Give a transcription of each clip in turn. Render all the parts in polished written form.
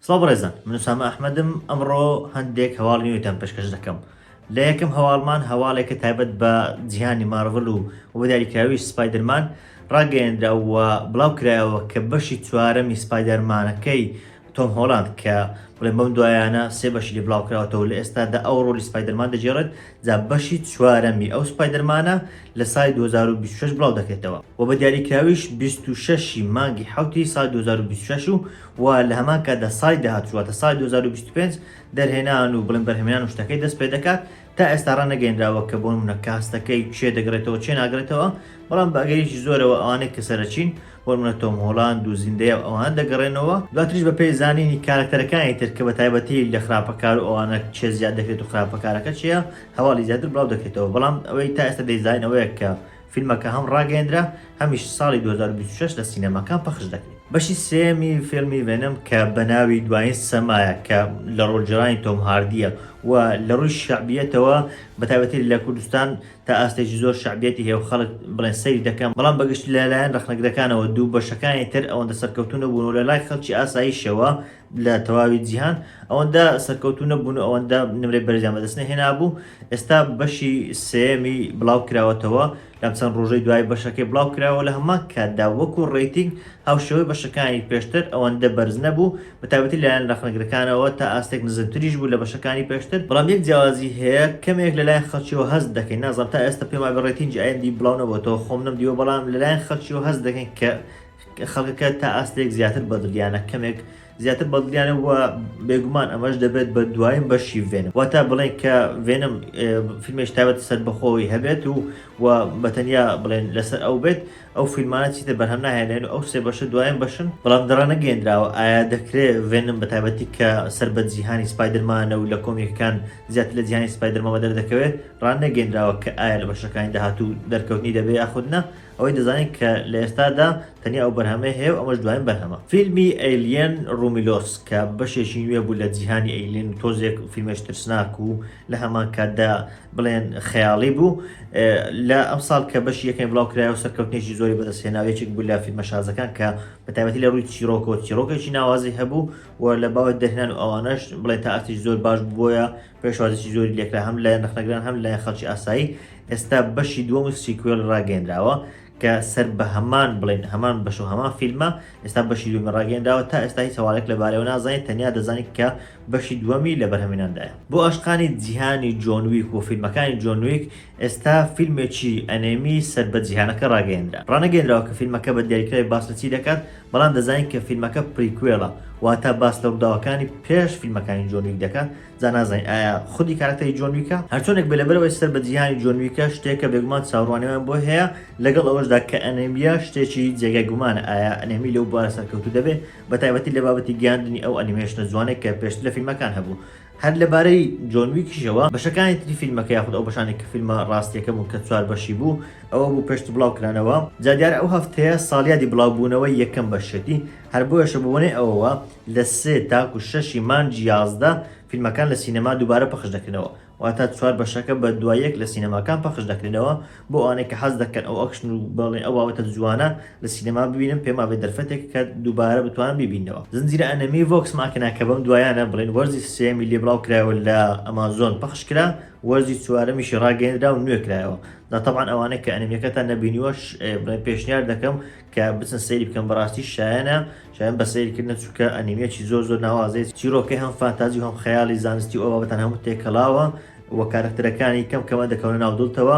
سڵاو بەڕێزان من ئوسامە ئەحمەدم ئەمڕۆ هەندێک هەواڵی نوێتان پێشکەش دەکەم لە یەکەم هەواڵمان هەواڵێکە تایبەت بە جیهانی مارڤل و بە دیاریکراوی سپایدەرمان ڕاگەیەنرا و بڵاو کرایەوە کە بەشی چوارەمی سپایدەرمانەکەی تۆم هۆڵاند کە بڵێن بەم دوایانە سێ بەشی لێ بڵاو کراوەتەوە لە ئێستادا ئەو ڕۆلی سپایدەرمان دەگێڕێت جا بەشی چوارەمی ئەو سپایدەرمانە لە ساڵی 2026 بڵاو دەکرێتەوە و بە دیاریکراویش 26 ی مانگی حوتی ساڵی 2026 و و لە هەمان کاتدا ساڵی داهاتوو واتە ساڵی 2025 دەرهێنان و بڵێن بەرهەمهێنان و شتەکەی دەست پێ دەکات تا ئێستا ڕانەگەیەنراوە کە بۆ نمونە کاستەکەی کێ دەگرێتەوە کێ ناگرێتەوە بەڵام بە ئەگەرێکی زۆرەوە ئەوانەی کە سەرەکین بۆ نمونە تۆم هۆڵاند و زیندەیا و ئەوانە دەگەڕێنەوە دواتریش بە پێی زانینی کارەکتەرەکانی تر کە بە تایبەتی لە خراپەکار و ئەوانە کێ زیاد دەکرێت و خراپەکارەکە کێیە هەواڵی زیاتر بڵاو دەکرێتەوە بەڵام ئەوەی تا ئێستا دەیزانین ئەوەیە کە فیلمەکە هەم ڕاگەیەندرا هەمیش ساڵی 2026 لە سینەماکان پەخش دەکرێت. بەشی سێیەمی فیلمی ڤێنم کە بە ناوی دوایین سەمایە کە لە ڕۆڵگێڕانی تۆم هاردییە و لە ڕووی شەعبیەتەوە بە تایبەتی لە کوردستان تا ئاستێکی زۆر شەعبیەتی هەیە و خەڵک بڵێن سەیری دەکەن بەڵام بە گشتی لە لایەن ڕەخنەگرەکانەوە دوو بەشەکانی تر ئەوەندە سەرکەوتوو نەبوون و لە لای خەڵکی ئاساییشەوە لە تەواوی جیهان ئەوەندە سەرکەوتوو نەبوون و ئەوەندە نمرەی بەرزیان بەدەست نەهێنابوو ئێستا بەشی سێیەمی بڵاو کراوەتەوە لەم چەند ڕۆژەی دوای بەشەکەی بڵاو کراوە لە هەمان کاتدا وەکو rating هاوشێوەی بەشەکانی پێشتر ئەوەندە بەرز نەبوو بە تایبەتی لەلایەن ڕەخنەگرەکانەوە تا ئاستێک نزمتریش بوو لە بەشەکانی پێشتر بەڵام یەک جیاوازی هەیە کەمێک لەلایەن خەڵکیەوە هەست دەکەین نازانم تا ئێستا پێم وابێ rating ی IMDb بڵاو نەبۆتەوە خۆم نەمدیوە بەڵام لەلایەن خەڵکیەوە هەست دەکەین کە خەڵکەکە تا ئاستێک زیاتر بەدڵیانە کەمێک زیاتر بەدڵیانە و بێگومان ئەمەش دەبێت بە دوایین بەشی ڤێنم واتە بڵێن کە ڤێنم فیلمێک تایبەت سەربەخۆی هەبێت و و بە تەنیا بڵێن لەسەر ئەو بێت ئەو فیلمانە چیتر بەرهەم ناهێنێن و ئەو سێ بەشە دوایین بەشن بەڵام دەڕانەگەیەنراوە ئایا دەکرێت ڤێنم بە تایبەتی کە سەر بە جیهانی سپایدەرمانە و لە کۆمیکەکان زیاتر لە جیهانی سپایدەرمان بە دەردەکەوێت ڕانەگەیەنراوە کە ئایا لە بەشەکانی داهاتوو دەرکەوتنی دەبێت یاخود نا ئەوەی دەزانین کە لە ئێستادا تەنیا ئەو بەرهەمەی هەیە و ئەمەش دوایین بەرهەمە. فیلمی ئەیلیەن ڕومیلۆس کە بەشێکی نوێ بوو لە جیهانی ئەیلین و تۆزێک فیلمێکی ترسناک و لە هەمان کاتدا بڵێن خەیاڵی بوو لە ئەمساڵ کە بەشی یەکەمی بڵاو کرایەوە سەرکەوتنێکی زۆری بەدەستهێنا و یەکێک بوو لە فیلمە شازەکان کە بە تایبەتی لە ڕووی چیرۆکەوە چیرۆکێکی ناوازەی هەبوو و لە باوەت دەرهێنان و ئەوانەش بڵێن تا ئاستێکی زۆر باش بوو بۆیە پێشوازیی زۆری لێکرا هەم لایەن ڕەخنەگران هەم لایەن خەڵکی ئاسایی ئێستا بەشی دووەم و sequel ڕاگەیەنراوە کە سەر بە هەمان بڵێن هەمان بەش و هەمان فیلمە ئێستا بەشی دووەمی ڕاگەیەنراوە تا ئێستا هیچ هەواڵێک لەبارەیەوە نازانین تەنیا دەزانین کە بەشی دووەمی لە بەرهەمهێناندایە بۆ ئاشقانی جیهانی جۆن ویک و فیلمەکانی جۆن ویک ئێستا فیلمێکی ئەنێمی سەر بە جیهانەکە ڕاگەیەنرا ڕانەگەیەنراوە کە فیلمەکە بە دیاریکراوی باس لە چی دەکات بەڵام دەزانین کە فیلمەکە prequel ە واتە باس لە ڕووداوەکانی پێش فیلمەکانی جۆن ویک دەکات جا نازانین ئایا خودی کارەکتەری جۆن ویکە؟ هەرچۆنێک بێ لەبەرئەوەی سەر بە جیهانی جۆن ویکە شتێکە بێگومان چاوەڕوانیمان بۆ هەیە، لەگەڵ ئەوەشدا کە ئەنێمیە شتێکی جێگای گومانە ئایا ئەنێمی لەو بوارە سەرکەوتوو دەبێ بەتایبەتی لە بابەتی گەیاندنی ئەو ئەنیمەیشنە جوانەی کە پێشتر لە فیلمەکان هەبوو. هەر لەبارەی جۆن ویکیشەوە بەشەکانی تری فیلمەکە یاخود ئەو بەشانەی کە فیلمە ڕاستیەکە بوون کە چوار بەشی بوو ئەوە بوو پێشتر بڵاو کرانەوە جا دیارە ئەو هەفتەیە ساڵیادی بڵاوبوونەوەی یەکەم بەشێتی هەر بۆیەشە بەبۆنەی ئەوەوە لە سێ تاکو شەشی مانگی 11 فیلمەکان لە سینەما دووبارە پەخش دەکرێنەوە واتە چوار بەشەکە بە دوای یەک لە سینەماکان پەخش دەکرێنەوە بۆ ئەوانەی کە حەز دەکەن ئەو ئەکشن و بەڵێ ئەو بابەتە جوانە لە سینەما ببینن پێم وابێ دەرفەتێک کە دووبارە بتوانن بیبیننەوە. زنجیرە ئەنەمی ڤۆکس ماکینا کە بەم دوایانە بڵێن وەرزی سێیەمی لێ بڵاو کرایەوە لە ئەمازۆن پەخش کرا وەرزی چوارەمیشی ڕاگەیەنرا و نوێ کرایەوە جا تەبعەن ئەوانەی کە ئەنەمیەکەتان نەبینیوە بڵێن پێشنیار دەکەم کە بچن سەیری بکەن بەڕاستی شایەنە شایەن بە سەیرکردنە چونکە ئەنیمیەکی زۆر زۆر ناوازەیە چیرۆکەی هەم فانتازی و هەم خەیاڵی زانستی و ئەو بابەتان هەموو تێکەڵاوە و کارەکتەرەکانی کەم کەمە دەکەونە ناو دڵتەوە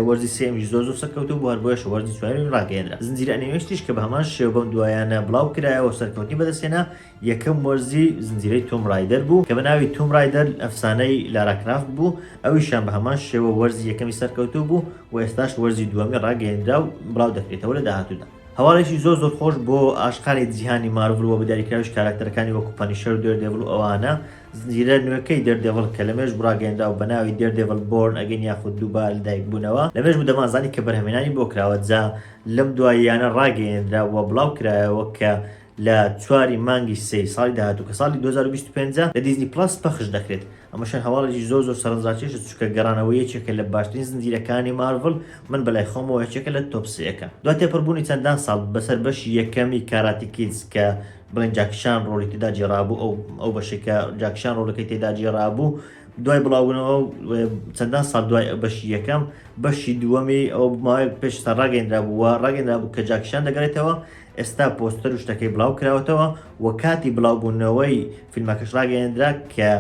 وەرزی سێیەمیش زۆر زۆر سەرکەوتوو بوو هەر بۆیەش وەرزی چوارەمی ڕاگەیەنرا زنجیرە ئەنیمەیشتیش کە بە هەمان شێوە بەم دوایانە بڵاو کرایەوە سەرکەوتنی بەدەستهێنا یەکەم وەرزی زنجیرەی توم ڕایدەر بوو کە بە ناوی توم ڕایدەر ئەفسانەی لارا کرافت بوو ئەویشیان بە هەمان شێوە وەرزی یەکەمی سەرکەوتوو بوو و ئێستاش وەرزی دووەمی ڕاگەیەنرا و بڵاو دەکرێتەوە لە داهاتوودا. هەواڵێکی زۆر زۆر خۆش بۆ ئاشقانی جیهانی مارڤڵ و بەدیاریکراویش کاراکتەرەکانی وەکو پەنیشەر و دێردێڤڵ و ئەوانە، زنجیرە نوێکەی دێردێڤڵ کە لە مێژ بوو ڕاگەیەنرا و بە ناوی دێردێڤڵ بۆرن ئەگەین یاخود دووبارە لەدایکبوونەوە لە مێژ بوو دەمانزانی کە بەرهەمهێنانی بۆ کراوە جا لەم دواییانە ڕاگەیەنرا و بڵاو کرایەوە کە لە چواری مانگی سێی ساڵی داهاتوو کە ساڵی 2025 لە دیزنی پڵەس پەخش دەکرێت. ئەمەشیان هەواڵێکی زۆر زۆر سەرنجڕاکێشە چونکە گەڕانەوەی یەکێکە لە باشترین زنجیرەکانی مارڤڵ من بەلای خۆمەوە یەکێکە لە top سێیەکان. دوای تێپەڕبوونی چەندان ساڵ بەسەر بەشی یەکەمی کاراتی کیدز کە بڵێن جاکی چان ڕۆڵی تێدا گێڕابوو ئەو ئەو بەشێک کە جاکی چان ڕۆڵەکەی تێدا گێڕابوو دوای بڵاوبوونەوە چەندان ساڵ دوای بەشی یەکەم بەشی دووەمی ئەو ماوەیەک پێش ئێستا ڕاگەیەندرابوو و ڕاگەیەندرابوو کە جاکی چان دەگەڕێتەوە ئێستا پۆستەر و شتەکەی بڵاو کراوەتەوە و کاتی بڵاوبوونەوەی فیلمەکەش ڕاگەیەندرا کە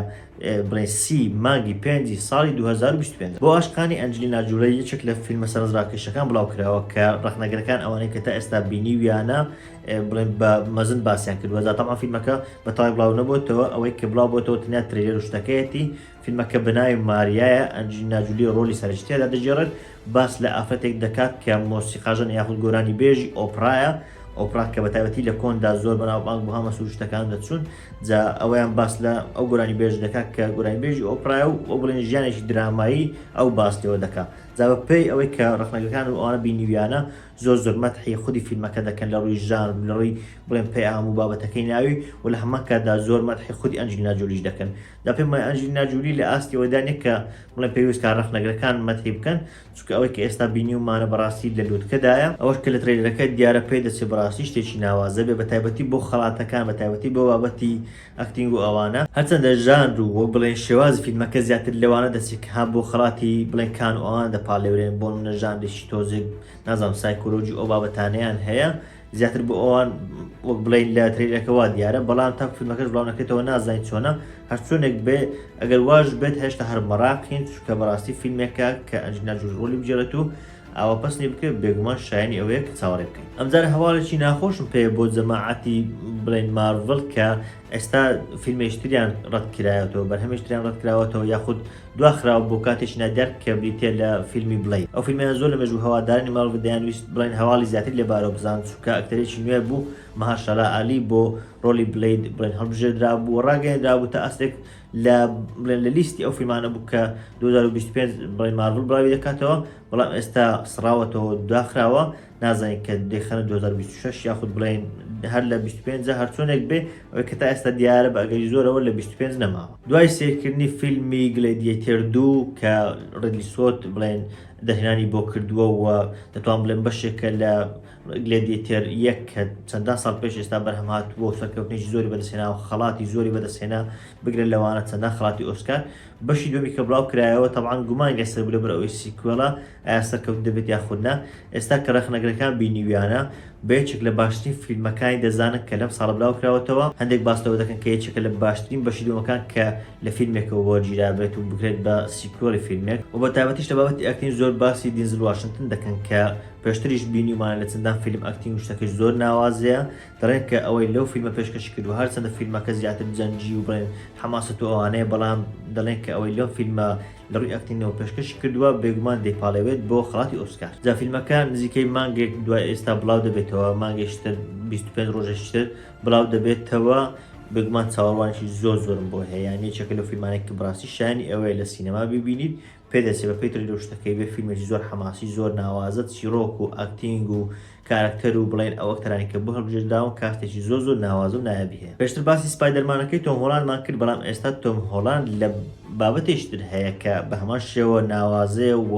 بڵێن سی مانگی پێنجی ساڵی 2025. بۆ ئاشقانی ئەنجلینا جولی یەکێک لە فیلمە سەرنجڕاکێشەکان بڵاوکراوە کە ڕەخنەگرەکان ئەوانەی کە تا ئێستا بینیویانە بڵێن بە مەزن باسیان کردووە جا تەبعەن فیلمەکە بە تەواوی بڵاو نەبۆتەوە ئەوەی کە بڵاو بۆتەوە تەنیا trailer و شتەکەیەتی فیلمەکە بە ناوی ماریایە ئەنجلینا جولی ڕۆلی سەرەکی تێدا دەگێڕێت باس لە ئافرەتێک دەکات کە مۆسیقاژەن یاخود گۆرانی بێژی ئۆپرایە ئۆپرا کە بە تایبەتی لە کۆندا زۆر بەناوبانگ بوو هەمە سروشتەکان دەچوون جا ئەوەیان باس لە ئەو گۆرانی بێژ دەکات کە گۆرانی بێژی ئۆپرایە و ئەو بڵێن ژیانێکی درامایی ئەو باس لێوە دەکات جا بە پێی ئەوەی کە ڕەخنەگرەکان و ئەوانە بینیویانە زۆر زۆر مەدحی خودی فیلمەکە دەکەن لە ڕووی ژانر لە ڕووی بڵێن پەیام و بابەتەکەی ناوی و لە هەمان کاتدا زۆر مەدحی خودی ئەنجلینا جۆلیش دەکەن. جا پێم وایە ئەنجلینا جولی لە ئاستی ئەوەدا نیە کە بڵێن پێویست کا ڕەخنەگرەکان مەدحی بکەن چونکە ئەوەی کە ئێستا بینیومانە بەڕاستی لە لوتکەدایە. ئەوەش کە لە trailer ەکە دیارە پێ دەچێ بەڕاستی شتێکی ناوازە بێ بەتایبەتی بۆ خەڵاتەکان بەتایبەتی بۆ بابەتی acting و ئەوانە. هەرچەندە ژانر و وەک بڵێین شێوازی فیلمەکە زیاتر لەوانە دەچێت کە ها بۆ خەڵاتی بڵێن کان و ئەوانە دەپاڵێورێن بۆ نمونە ژانرێکی تۆزێک نازانم سایکۆلۆجی و ئەو بابەتانەیان هەیە زیاتر بۆ ئەوان وەک بڵێین لە trailer ەکە وا دیارە بەڵام تا فیلمەکەش بڵاو نەکرێتەوە نازانین چۆنە هەرچۆنێک بێ ئەگەر واش بێت هێشتا هەر مەراقین چونکە بەڕاستی فیلمێکە کە ئەنجلینا جولی ڕۆلی بگێڕێت و ئاوا پەسنی بکرێت بێگومان شایەنی ئەوەیە کە چاوەڕێ بکەین. ئەمجارە هەواڵێکی ناخۆشم پێیە بۆ جەماعەتی بڵێن مارڤڵ کە ئێستا فیلمێکی تریان ڕەت کرایەتەوە بەرهەمێکی تریان ڕەت کراوەتەوە یاخود دواخراوە بۆ کاتێکی نادیار کە بریتیە لە فیلمی بڵید ئەو فیلمیان زۆر لە مێژوو هەوادارانی مارڤڵ دەیانویست بڵێن هەواڵی زیاتر لەبارەوە بزان چونکە ئەکتەرێکی نوێ بوو مەهەرشالا عەلی بۆ ڕۆلی بلەید بڵێن هەڵبژێردرابوو و ڕاگەیەندرابوو تا ئاستێک لە بڵێن لە لیستی ئەو فیلمانە بوو کە 2025 بڵێن مارڤڵ بڵاوی دەکاتەوە بەڵام ئێستا سڕاوەتەوە داخراوە نازانین کە دەیخەنە 2026 یاخود بڵێن هەر لە 25 هەرچۆنێک بێ ئەوەی کە تا ئێستا دیارە بە ئەگەری زۆرەوە لە 25 نەماوە دوای سەیرکردنی فیلمی گلێدیەتێر دوو کە ڕیدلی سکۆت بڵێن دەرهێنانی بۆ کردووە و دەتوان بڵێن بەشێکە لە گلێدیەتێر یەک کە چەندان ساڵ پێش ئێستا بەرهەم هاتووە و سەرکەوتنێکی زۆری بەدەستهێنا و خەڵاتی زۆری بەدەستهێنا بگرە لەوانە چەندان خەڵاتی ئۆسکار بەشی دووەمی کە بڵاو کرایەوە تەبعەن گومانی لەسەر بوو لەبەر ئەوەی sequel ە ئایا سەرکەوتوو دەبێت یاخود نا ئێستا کە ڕەخنەگرەکان بینیویانە بە یەکێک لە باشترین فیلمەکانی دەزانن کە لەم ساڵە بلاو کراوەتەوە هەندێک باس لەوە دەکەن کە یەکێکە لە باشترین بەشی دووەمەکان کە لە فیلمێکەوە وەرگیرابێت و بکرێت بە sequel ی فیلمێک و بە تایبەتیش لە بابەتی acting زۆر باسی دینزل واشنتن دەکەن کە پێشتریش بینیومانە لە چەندان فیلم acting و شتەکەی زۆر ناوازەیە دەڵێن کە ئەوەی لەو فیلمە پێشکەشی کردووە هەرچەندە فیلمەکە زیاتر جەنگی و بڵێن حەماسەت و ئەوانەیە بەڵام دەڵێن کە ئەوەی لەو فیلمە لە ڕووی acting ەوە پێشکەشی کردووە بێگومان دەیپاڵێوێت بۆ خەڵاتی ئۆسکار جا فیلمەکە نزیکەی مانگێک دوای ئێستا بڵاو دەبێتەوە مانگێکی تر 25 ڕۆژێکی تر بڵاو دەبێتەوە بێگومان چاوەڕوانێکی زۆر زۆرم بۆ هەیە یان یەکێکە لەو فیلمانێک کە بەڕاستی شایانی ئەوەیە لە سینەما ببینیت پێدەچێت بەپێی trailer و شتەکەی بێ فیلمێکی زۆر حەماسی زۆر ناوازە چیڕۆک و acting و کارەکتەر و بڵێن ئەو ئەکتەرانی کە بۆ هەڵبژێردراون cast ێکی زۆر زۆر ناوازە و نایابی هەیە پێشتر باسی سپایدەرمانەکەی تۆم هۆڵاندمان کرد بەڵام ئێستا تۆم هۆڵاند لە بابەتێکی تر هەیە کە بە هەمان شێوە ناوازەیە و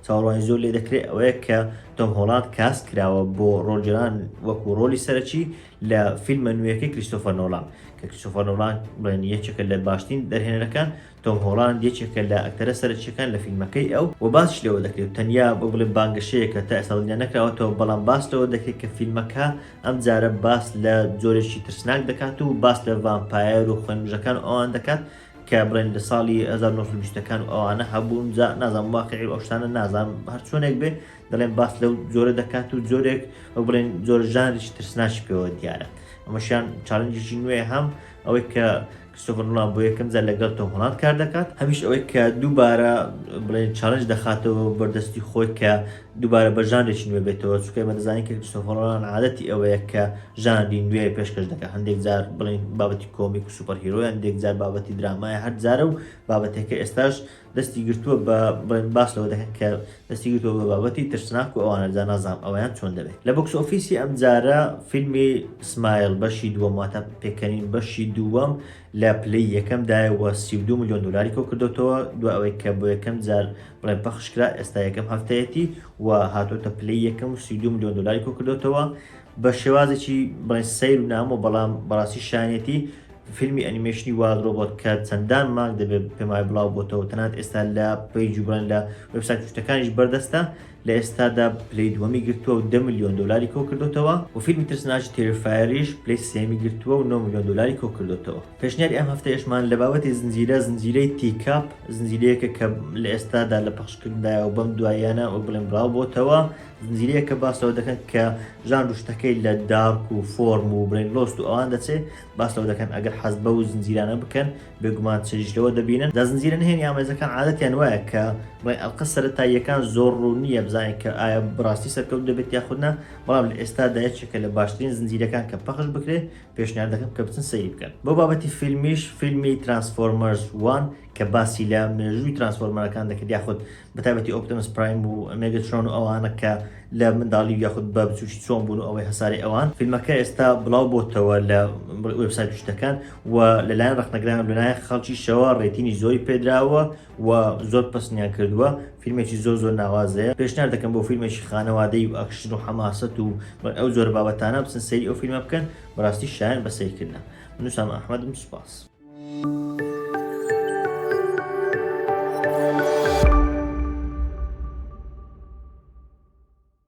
چاوەڕوانی زۆر لێ دەکرێت ئەوەیە کە تۆم هۆڵاند cast کراوە بۆ ڕۆڵگێران وەکو ڕۆلی سەرەکی لە فیلمە نوێیەکەی کریستۆفەر نۆڵان کە کریستۆفەر نۆڵان بڵێن یەکێکە لە باشترین دەرهێنەرەکان تۆم هۆڵاند یەکێکە لە ئەکتەرە سەرەکییەکان لە فیلمەکەی ئەو و باسیش لەوە دەکرێت تەنیا بۆ بڵێ بانگەشەیەکە تا ئێستا دڵنیا نەکراوەتەوە بەڵام باس لەوە دەکرێت کە فیلمەکە ئەم جارە باس لە جۆرێکی ترسناک دەکات و باس لە ڤامپایەر و خوێنمژەکان و ئەوان دەکات کە بڵێن لە ساڵی 1920 ەکان و ئەوانە هەبوون جا نازانم واقعی و ئەو شتانە نازانم هەرچۆنێک بێ دەڵێن باس لەو جۆرە دەکات و جۆرێک وەک بڵێن جۆرە ژانرێکی ترسناکی پێوە دیارە ئەمەشیان challenge ێکی نوێ هەم ئەوەی کە کریستۆفەر نۆڵان بۆ یەکەم جار لەگەڵ تۆم هۆڵاند کار دەکات هەمیش ئەوەی کە دووبارە بڵێن challenge دەخاتەوە بەردەستی خۆی کە دووبارە بە ژانرێکی نوێ بێتەوە چونکە ئێمە دەزانین کە کریستۆفەر نۆڵان عادەتی ئەوەیە کە ژانری نوێ پێشکەش دەکات هەندێک جار بڵێن بابەتی کۆمیک و superhero هەندێک جار بابەتی درامایە هەر جارە و بابەتێکە ئێستاش دەستی گرتووە بە بڵێن باس لەوە دەکەن کە دەستی گرتووە بە بابەتی ترسناک و ئەوانە جا نازانم ئەویان چۆن دەبێت لە box office ی ئەم جارە فیلمی سمایل بەشی دووەم واتە پێکەنین بەشی دووەم لە پلەی یەکەمدایە و 32 میلیۆن دلاری کۆ کردوتەوە دو ئەوەی کە بۆ یەکەم جار بڵێن پەخش کرا ئێستا یەکەم هەفتەیەتی و هاتۆتە پلەی یەکەم و 32 میلیۆن دلاری کۆ کردوتەوە. بە شێوازێکی بڵێن سەیر و نامۆ بەڵام بەڕاستی شانێتی فیلمی ئەنیمەیشنی Wild Robot کە چەندان مانگ دەبێت پێم وایە بڵاو بۆتەوە تەنانەت ئێستا لە page و بڵێن لە وێبسایت و شتەکانیش بەردەستە لە ئێستادا پلەی دووەمی گرتووە و 10 ملیۆن دۆلاری کۆکردۆتەوە و فیلمی ترسناکی Terrifier یش پلەی سێیەمی گرتووە و 9 ملیۆن دۆلاری کۆکردۆتەوە. پێشنیاری ئەم هەفتەیەشمان لە بابەتی زنجیرە زنجیرەی Teacup زنجیرەیەکە کە لە ئێستادا لە پەخشکردندایە و بەم دواییانە وەک بڵێن بڵاو بۆتەوە زنجیرەیەکە باس لەوە دەکەن کە ژانر و شتەکەی لە Dark و From و بڵێن Lost و ئەوان دەچێ باس لەوە دەکەن ئەگەر حەز بەو زنجیرانە بکەن بێگومان چێژ لەوە دەبینن. جا زنجیرە نهێنی ئامێزەکان عادەتیان وایە کە بڵێن ئەڵقە سەرەتاییەکان زۆر ڕوون نییە بزانین کە ئایا بەڕاستی سەرکەوت دەبێت یاخود نا، بەڵام لە ئێستادا یەکێکە لە باشترین زنجیرەکان کە پەخش بکرێت، پێشنیار دەکەم کە بچن سەیری بکەن. بۆ بابەتی فیلمیش فیلمی Transformers One کە باسی لە مێژووی ترانسفۆرمەرەکان دەکرد یاخود بەتایبەتی ئۆپتەمس پرایم و مێگەترۆن و ئەوانە کە لە منداڵی و یاخود بە بچوکی چۆن بوون و ئەوەی هەسارەی ئەوان فیلمەکە ئێستا بڵاو بۆتەوە لە وێبسایت و شتەکان و لەلایەن ڕەخنەگران و لەلایەن خەڵکیشەوە rating ی زۆری پێدراوە و زۆر پەسنیان کردووە فیلمێکی زۆر زۆر ناوازەیە پێشنیار دەکەم بۆ فیلمێکی خانەوادەی و ئەکشن و حەماسەت و ئەو جۆرە بابەتانە بچن سەیری ئەو فیلمە بکەن بەڕاستی شایەن بە سەیرکردنە من وسام ئەحمەدم سوپاس.